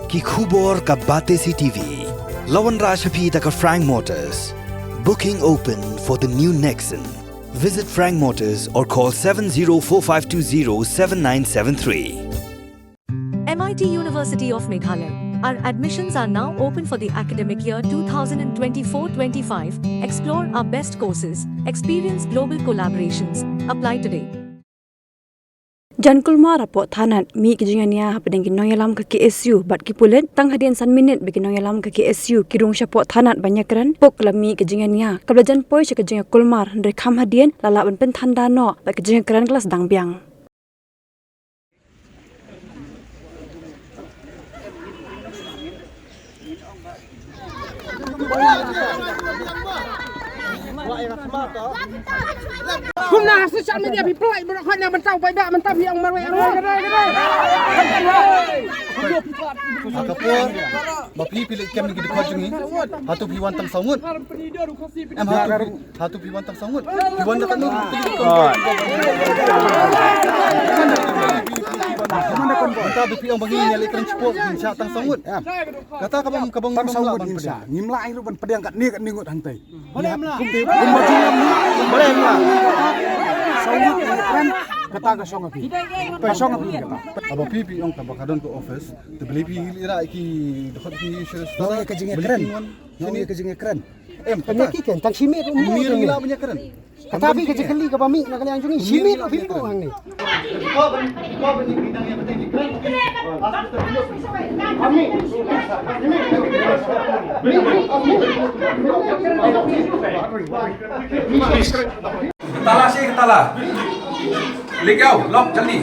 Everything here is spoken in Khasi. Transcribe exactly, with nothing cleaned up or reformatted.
Ki khubor ka Batesi T V. La wanrah sha phi da ka Frank Motors. Booking open for the new Nexon. Visit Frank Motors or call seven zero four five two zero seven nine seven three. M I T University of Meghalaya. Our admissions are now open for the academic year two thousand twenty-four twenty-five. Explore our best courses, experience global collaborations. Apply today. Jan kulmar hapoh thanat, mih ki jingïania hapdeng ki nongïalam ka K S U bad ki pulit. Tang hadien san minit ba ki nongïalam ka K S U ki rung shapoh thanat ban ïakren, pok la mih ki jingïania, kaba la jan poi sha ki jingïakulmar, hynrei kham hadien la lah ban pynthanda noh bad ki jingïakren ka la sdang biang. Kumno ha social media phi pynlait baroh khoit na mynta u paidbah mynta phi ong marwei arwei. Ha ka por ba phi phi leit kem ki dkhot jong ngi, hato phi wan tang saw ngut? Em, hato phi, hato phi wan tang saw ngut? Phi wan da katno? Mynta ba phi ong ba ngi ïa leit kren shapoh, phi shah tang saw ngut? Kata kaba, kaba tang saw ngut ngim lah ban pdiang. Ngim lah ruh ban pdiang katne katne ngut hangtei. Balei em lah? Balei em lah? Saw ngut ngim lah. Kata ka shong ha phi. Ka shong ha phi kata. Haba phi phi ong kaba ka don ka office, te balei phi leit rah ki dkhot ki sha register? Nong ïa ka jingïakren. Nong ïa ka jingïakren. Em, tang ïa ki ken, tang shi miet ruh. Mir ngi lah ban ïakren. Kata phi ka jingkylli kaba mih na ka liang jong ngi, shi miet ruh phim buh hangne. Tala shi tala. Leit ïaw, lok jaldi.